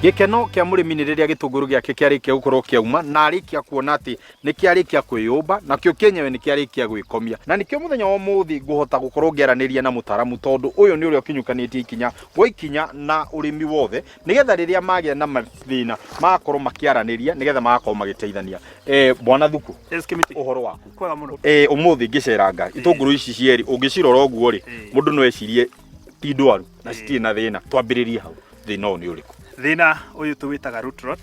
Gĩkeno kĩa mũrĩmi nĩ rĩrĩa gĩtũngũrũ gĩake kĩarĩkia gũkorwo kĩauma na arĩkia kuona atĩ nĩ kĩarĩkia kwĩyũmba nakĩo kĩenyewe nĩ kĩarĩkia gwĩkomia. Na nĩkĩo mũthenya wa ũmũthĩ ngũhota gũkorwo ngĩaranĩria na mũtaramu tondũ ũyũ nĩ ũrĩa ũkinyũkanĩtie ikinya gwa ikinya na ũrĩmi wothe nĩgetha rĩrĩa magĩa na mathĩna magakorwo makĩaranĩria nĩgetha magakorwo magĩteithania. Bwana Thuku, Yes, Kimiti. ũhoro waku? Kwega mũno. Ũmũthĩ ngĩceranga itũngũrũ ici cierĩ ũngĩcirora ũguo rĩ, mũndũ no ecirie ti ndwaru na citirĩ na thĩna. Twambĩrĩrie hau, thĩna ũyũ nĩ ũrĩkũ? Thĩna ũyũ tũwĩtaga root rot,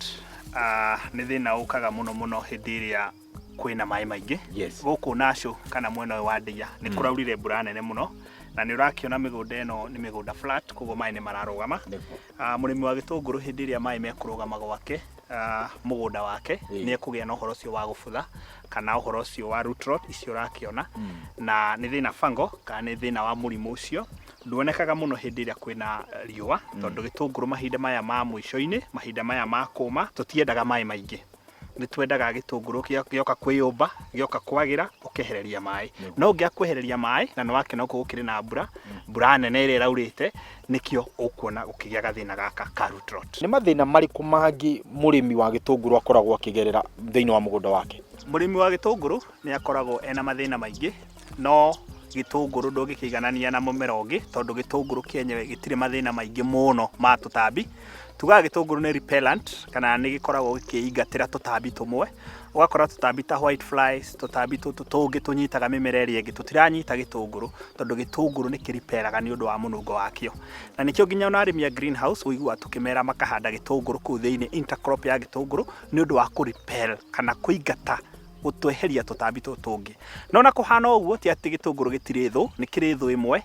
nĩ thĩna ũkaga mũno mũno hĩndĩ ĩrĩa kwĩna maĩ maingĩ. Gũkũ Nashũ kana mwena ũyũ wa Ndia nĩ kũraurire mbura nene mũno na nĩ ũrakĩona mĩgũnda ĩno nĩ mĩgũnda flat, koguo maĩ nĩ mararũgama. Mũrĩmi wa gĩtũngũrũ hĩndĩ ĩrĩa maĩ mekũrũgama gwake, mũgũnda wake, nĩ ekũgĩa na ũhoro ũcio wa gũbutha kana ũhoro ũcio wa root rot icio ũrakĩona, na nĩ thĩna fungal kana nĩ thĩna wa mũrimũ ũcio. Nduonekaga mũno hĩndĩ ĩrĩa kwĩna riũa, tondũ gĩtũngũrũ mahinda maya ma mũico-inĩ, mahinda maya ma kũma, tũtiendaga maĩ maingĩ. Nĩ twendaga gĩtũngũrũ gĩoka kwĩyũmba, gĩoka kwagĩra, ũkehereria maĩ. No ũngĩaga kwehereria maĩ, na nĩ wakĩona gũkũ gũkĩrĩ na mbura, mbura nene ĩrĩa ĩraurĩte, nĩkĩo ũkuona gũkĩgĩa gathĩna gaka ka root rot. Nĩ mathĩna marĩkũ mangĩ mũrĩmi wa gĩtũngũrũ akoragwo akĩgerera thĩinĩ wa mũgũnda wake? Mũrĩmi wa gĩtũngũrũ nĩ akoragwo ena mathĩna maingĩ, no gĩtũngũrũ ndũngĩkĩiganania na mũmera ũngĩ, tondũ gĩtũngũrũ kĩenyewe gĩtirĩ mathĩna maingĩ mũno ma tũtambi. Tugaga gĩtũngũrũ nĩ repellent, kana nĩ gĩkoragwo gĩkĩingatĩra tũtambi tũmwe. Ũgakora tũtambi ta white flies, tũtambi tũtũ tũngĩ tũnyitaga mĩmera ĩrĩa ĩngĩ, tũtiranyita gĩtũngũrũ, tondũ gĩtũngũrũ nĩ kĩriperaga nĩ ũndũ wa mũnungo wakĩo. Na nĩkĩo nginya ona arĩmi a greenhouse ũiguaga tũkĩmera makahanda gĩtũngũrũ kũu thĩinĩ, intercrop ya gĩtũngũrũ, nĩ ũndũ wa kũrepel kana kũingata gũtweheria tũtambi tũtũ tũngĩ. No na kũhana ũguo ti atĩ gĩtũngũrũ gĩtirĩ thũ, nĩ kĩrĩ thũ ĩmwe,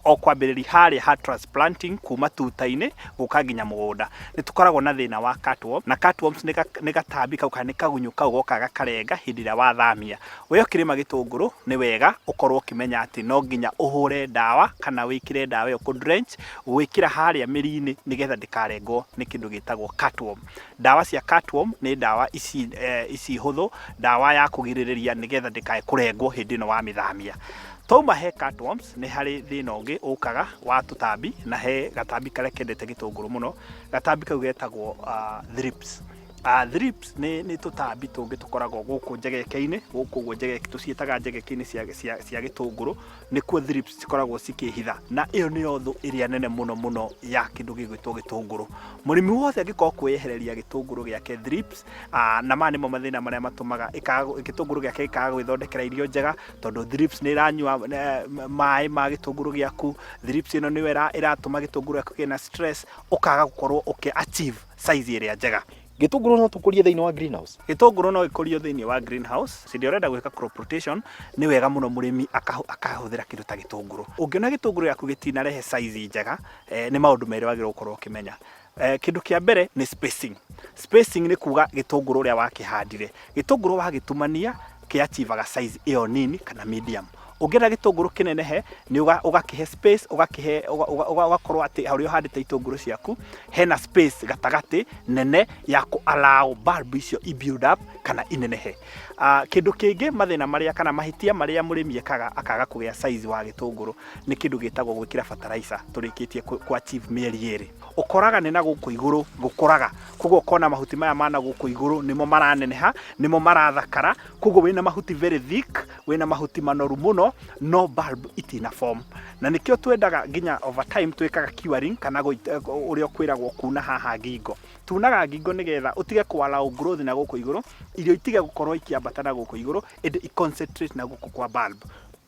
o kwambĩrĩria harĩa ha transplanting kuma tuta-inĩ gũka nginya mũgũnda. Nĩ tũkoragwo na thĩna wa cutworm, na cutworms nĩ gatambi kau kana nĩ kagunyũ kau gokaga gakarenga hĩndĩ ĩrĩa wathamia. We ũkĩrĩma gĩtũngũrũ nĩ wega ũkorwo ũkĩmenya atĩ no nginya ũhũre ndawa kana wĩkĩre ndawa ĩyo kũ drench, gwĩkĩra harĩa mĩri-inĩ nĩgetha ndĩkarengwo nĩ kĩndũ gĩtagwo cutworm. Ndawa cia cutworm nĩ ndawa ici hũthũ, ndawa ya kũgirĩrĩria nĩgetha ndĩkae kũrengwo hĩndĩ ĩno wamĩthamia. Twauma he cutworms nĩ harĩ thĩna ũngĩ ũkaga wa tũtambi, na he gatambi karĩa kendete gĩtũngũrũ mũno, gatambi kau getagwo thrips. Thrips nĩ tũtambi tũngĩ tũkoragwo gũkũ njegeke-inĩ, gũkũ ũguo njegeke, tũciĩtaga njegeke-inĩ cia gĩtũngũrũ, nĩkuo thrips cikoragwo cikĩhitha, na ĩyo nĩyo thũ ĩrĩa nene mũno mũno ya kĩndũ gĩgwĩtwo gĩtũngũrũ. Mũrĩmi wothe angĩkorwo kwĩyehereria gĩtũngũrũ gĩake thrips, na maya nĩmo mathĩna marĩa matũmaga gĩtũngũrũ gĩake gĩkaga gwĩthondekera irio njega, tondũ thrips nĩ ĩranyua maĩ ma gĩtũngũrũ gĩaku, thrips ĩno nĩyo ĩratũma gĩtũngũrũ gĩaku kĩna stress, ũkaga gũkorwo ũkĩ achieve size ĩrĩa njega. Gĩtũngũrũ no tũkũrie thĩinĩ wa greenhouse? Gĩtũngũrũ no gĩkũrio thĩinĩ wa greenhouse. Hĩndĩ ĩrĩa ũrenda gwĩka crop rotation, nĩ wega mũno mũrĩmi akahũthĩra kĩndũ ta gĩtũngũrũ. Ũngĩona gĩtũngũrũ gĩaku gĩtinarehe size njega, nĩ maũndũ merĩ wagĩrĩirwo gũkorwo ũkĩmenya. Kĩndũ kĩa mbere nĩ spacing. Spacing nĩ kuga gĩtũngũrũ ũrĩa wakĩhandire. Gĩtũngũrũ wagĩtumania kĩ achievaga size ĩyo nini kana medium. Ũngĩenda gĩtũngũrũ kĩnenehe, nĩ ũgakĩhe space, ũgakĩhe, ũgakorwo atĩ harĩa ũhandĩte itũngũrũ ciaku, hena space gatagatĩ nene ya kũ allow bulb icio i build up kana inenehe. Kĩndũ kĩngĩ mathĩna marĩa kana mahĩtia marĩa mũrĩmi ekaga akaga kũgĩa size wa gĩtũngũrũ nĩ kĩndũ gĩtagwo gwĩkĩra fertilizer tũrĩkĩtie kũ achieve mĩeri ĩrĩ. Ũkoraga nĩ na gũkũ igũrũ gũkũraga, koguo ũkona mahuti maya ma na gũkũ igũrũ nĩmo maraneneha, nĩmo marathakara, koguo wĩna mahuti very thick, wĩna mahuti manoru mũno, no bulb itina form. Na nĩkĩo twendaga nginya over time twĩkaga curing kana ũrĩa ũkwĩragwo kuna haha ngingo. Tunaga ngingo nĩgetha ũtige kũ allow growth na gũkũ igũrũ, irio itige gũkorwo ikĩambata na gũkũ igũrũ, ĩndĩ i concentrate na gũkũ kwa bulb.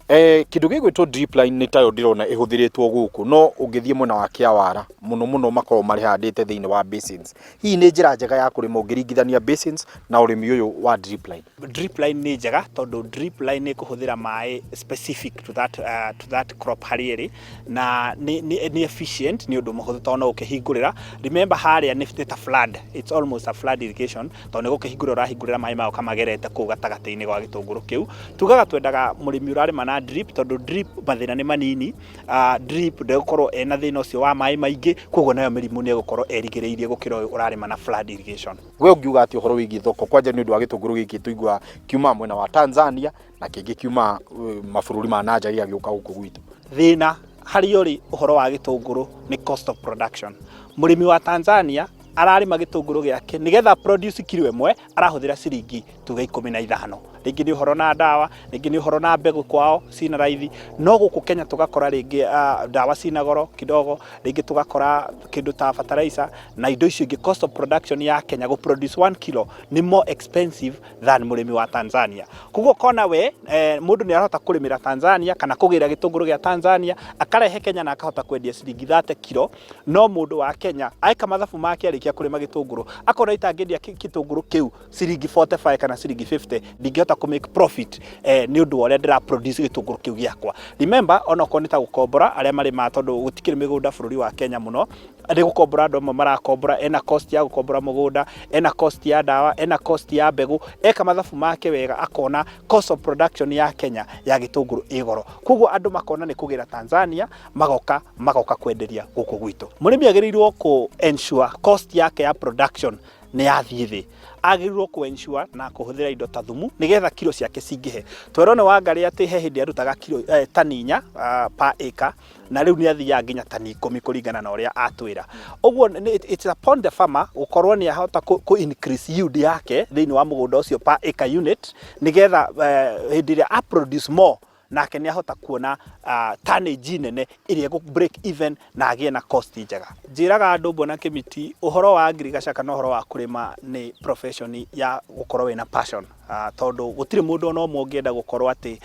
Kĩndũ gĩgwĩtwo drip line nĩ tayo ndĩrona ĩhũthĩrĩtwo gũkũ, no ũngĩthiĩ mwena wa Kĩawara mũno mũno makoragwo marĩhandĩte thĩinĩ wa basins. Hihi nĩ njĩra njega ya kũrĩma ũngĩringithania basins na ũrĩmi ũyũ wa drip line? Drip line nĩ njega tondũ drip line nĩ ĩkũhũthĩra maĩ specific to that crop harĩa ĩrĩ, na nĩ efficient, nĩ ũndũ mũhũthũ tondũ no ũkĩhingũrĩra. Remember harĩa nĩ ta flood, it's almost a flood irrigation, tondũ nĩ gũkĩhingũrĩra ũrahingũrĩra maĩ magoka magerete kũu gatagatĩ-inĩ gwa gĩtũngũrũ kĩu. Tugaga twendaga mũrĩmi ũrarĩma na drip tondũ drip mathĩna nĩ manini, drip ndegũkorwo ena thĩna ũcio wa maĩ maingĩ, koguo nayo mĩrimũ nĩ egũkorwo erigĩrĩirie gũkĩra ũyũ ũrarĩma na flood irrigation. We ũngiuga atĩa ũhoro wĩgiĩ thoko kwanja nĩ ũndũ wa gĩtũngũrũ gĩkĩ tũiguaga kiumaga mwena wa Tanzania na kĩngĩ kiumaga mabũrũri ma nanja gĩgagĩũka gũkũ gwitũ? Thĩna harĩa ũrĩ ũhoro wa gĩtũngũrũ nĩ cost of production. Mũrĩmi wa Tanzania Ararĩma gĩtũngũrũ gĩake nĩgetha produce kiro ĩmwe, arahũthĩra ciringi tuge 15. Rĩngĩ nĩ ũhoro na ndawa, rĩngĩ nĩ ũhoro na mbegũ, kwao cina raithi, no gũkũ Kenya tũgakora rĩngĩ ndawa cina goro kidogo, rĩngĩ tũgakora kĩndũ ta fertilizer na indo icio ingĩ. Cost of production ya Kenya gũ produce 1 kilo nĩ more expensive than mũrĩmi wa Tanzania. Koguo ũkona we mũndũ nĩ arahota kũrĩmĩra Tanzania kana kũgĩra gĩtũngũrũ gĩa Tanzania, akarehe Kenya na akahota kwendia ciringi 30 kilo, no mũndũ wa Kenya eka mathabu make, arĩkia kũrĩma gĩtũngũrũ, akona itangĩendia gĩtũngũrũ kĩu ciringi 45 kana ciringi 50, ndingĩhota kũ make profit nĩ ũndũ wa ũrĩa ndĩra produce gĩtũngũrũ kĩu gĩakwa. Remember, onokorwo nĩ ta gũkombora arĩa marĩmaga, tondũ gũtikĩrĩ mĩgũnda bũrũri wa Kenya mũno, nĩ gũkombora andũ amwe marakombora, ena cost ya gũkombora mũgũnda, ena cost ya ndawa, ena cost ya mbegũ. Eka mathabu make wega, akona cost of production ya Kenya ya gĩtũngũrũ ĩ goro. Koguo andũ makona nĩ kũgĩra Tanzania, magoka kwenderia gũkũ gwitũ. Mũrĩmi agĩrĩirwo kũ ensure cost yake ya production nĩ yathiĩ thĩ. Agĩrĩirwo kũ ensure na kũhũthĩra indo ta thumu nĩgetha kiro ciake cingĩhe. Twerwo nĩ Wangarĩ atĩ he hĩndĩ arutaga kiro tani 4 per acre, na rĩu nĩ athiaga nginya tani 10 kũringana na ũrĩa atwĩra. Ũguo it's upon the farmer gũkorwo nĩ ahota kũ increase yield yake thĩinĩ wa mũgũnda ũcio per acre unit, nĩgetha hĩndĩ ĩrĩa a produce more, nake nĩ ahota kuona tonnage nene ĩrĩa ĩgũ break even na agĩe na cost njega. Njĩraga andũ, mbona Kĩmiti, ũhoro wa agriculture kana ũhoro wa kũrĩma nĩ profession ya gũkorwo wĩna passion, tondũ gũtirĩ mũndũ ona ũmwe ũngĩenda gũkorwo atĩ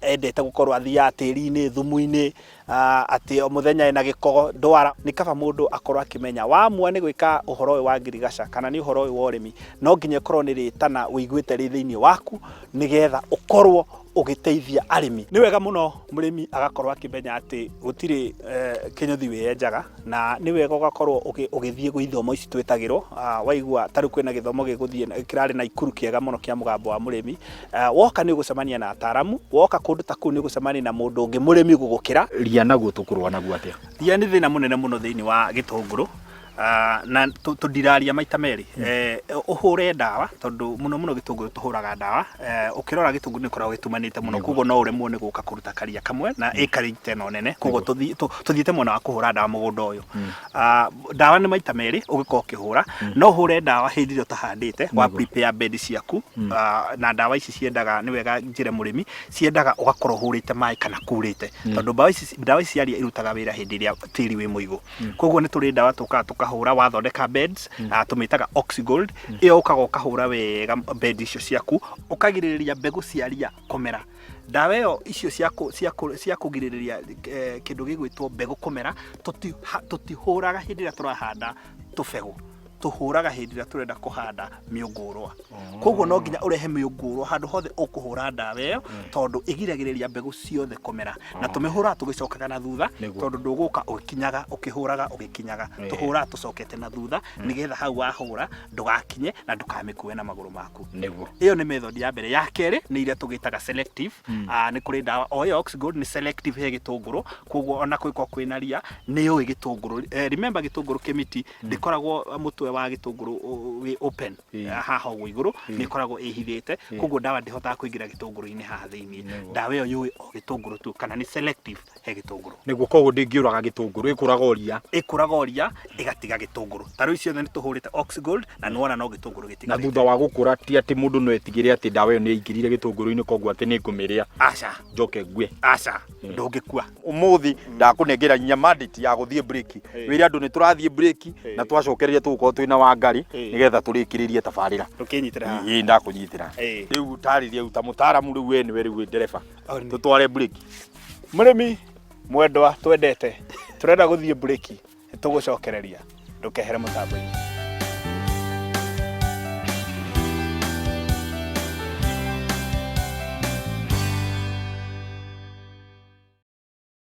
endete gũkorwo athiaga tĩri-inĩ, thumu-inĩ, atĩ o mũthenya ena gĩko, ndwara. Nĩ kaba mũndũ akorwo akĩmenya wamua nĩ gwĩka ũhoro ũyũ wa ngirigaca kana nĩ ũhoro ũyũ wa ũrĩmi, no nginya ĩkorwo nĩ rĩtana ũiguĩte rĩ thĩinĩ waku nĩgetha ũkorwo ũgĩteithia arĩmi. Nĩ wega mũno mũrĩmi agakorwo akĩmenya atĩ gũtirĩ kĩnyũthi wĩyenjaga, na nĩ wega ũgakorwo ũgĩthiĩ gwĩ ithomo ici twĩtagĩrwo. Waigua ta rĩu kwĩna gĩthomo gĩgũthiĩ kĩrarĩ na Ikuru kĩega mũno kĩa mũgambo wa mũrĩmi. Woka nĩ ũgũcemania na ataramu, woka kũndũ ta kũu nĩ ũgũcemania na mũndũ ũngĩ mũrĩmi gũgũkĩra. Ria naguo tũkũrũa naguo atĩa? Ria nĩ thĩna mũnene mũno thĩinĩ wa gĩtũngũrũ. Na tũndiraria maita merĩ. Ũhũre ndawa, tondũ mũno mũno gĩtũngũrũ tũhũraga ndawa. Ũkĩrora gĩtũngũrũ nĩ gĩkoragwo gĩtumanĩte mũno, koguo no ũremwo nĩ gũka kũruta karia kamwe na acreage ta ĩno nene. Koguo tũthiĩte mwena wa kũhũra ndawa mũgũnda ũyũ. Ndawa nĩ maita merĩ ũgĩkorwo ũkĩhũra. No ũhũre ndawa hĩndĩ ĩrĩa ũtahandĩte wa prepare bed ciaku. Na ndawa ici ciendaga, nĩ wega njĩre mũrĩmi, ciendaga ũgakorwo ũhũrĩte maĩ kana kurĩte, tondũ ndawa ici cia ria irutaga wĩra hĩndĩ ĩrĩa tĩri wĩ mũigũ. Koguo nĩ tũrĩ ndawa tũkaga tũkahũra wathondeka beds, tũmĩtaga Oxygold. Ĩyo ũkaga ũkahũra wega bed icio ciaku, ũkagirĩrĩria mbegũ cia ria kũmera. Ndawa ĩyo, icio cia kũgirĩrĩria kĩndũ gĩgwĩtwo mbegũ kũmera, tũtihũraga hĩndĩ ĩrĩa tũrahanda tũbegũ, tũhũraga hĩndĩ ĩrĩa tũrenda kũhanda mĩũngũrwa. Koguo no nginya ũrehe mĩũngũrwa handũ hothe ũkũhũra ndawa ĩyo, tondũ ĩgiragĩrĩria mbegũ ciothe kũmera, na tũmĩhũraga tũgĩcokaga na thutha, tondũ ndũgũka ũgĩkinyaga, ũkĩhũraga ũgĩkinyaga. Tũhũraga tũcokete na thutha nĩgetha hau wahũra ndũgakinye na ndũkamĩkue na magũrũ maku. Ĩyo nĩ method ya mbere. Ya kerĩ nĩ iria tũgĩtaga selective. Nĩ kũrĩ ndawa o ĩyo Oxgold, nĩ selective he gĩtũngũrũ, koguo ona kũngĩkorwo kwĩna ria, nĩ yũĩ gĩtũngũrũ. Remember, gĩtũngũrũ, Kĩmiti, ndĩkoragwo mũtwe wa gĩtũngũrũ wĩ open haha ũguo igũrũ, nĩ ĩkoragwo ĩhithĩte, koguo ndawa ndĩhotaga kũingĩra gĩtũngũrũ-inĩ haha thĩiniĩ. Ndawa ĩyo yũĩ o gĩtũngũrũ tu, kana nĩ selective he gĩtũngũrũ. Koguo ndĩngĩũraga gĩtũngũrũ, ĩkũraga o ria. Ĩkũraga o ria, ĩgatiga gĩtũngũrũ. Ta rĩu ciothe nĩ tũhũrĩte Oxgold na nĩwona no gĩtũngũrũ Na gĩtigarĩte. Thutha wa gũkũra, ti atĩ mũndũ no etigĩre atĩ ndawa ĩyo nĩ ĩingĩrire gĩtũngũrũ-inĩ, koguo atĩ nĩ ngũmĩrĩa Aca. njoke ngue? Aca, ndũngĩkua. Ũmũthĩ ndakũnengera nginya mandate ya gũthiĩ break. Wĩre andũ nĩ tũrathiĩ break, na twacokereria tũgũkorwo twĩna Wangarĩ nĩgetha tũrĩkĩrĩrie tabarĩra. Ndũkĩnyitĩra haha. Ĩĩ, ndakũnyitĩra. Rĩu tarĩria rĩu ta mũtaaramu, rĩu we nĩwe rĩu wĩ ndereba. Tũtware break. Mũrĩmi mwendwa twendete, tũrenda gũthiĩ mburĩki, tũgũcokereria, ndũkehere mũtambo-inĩ.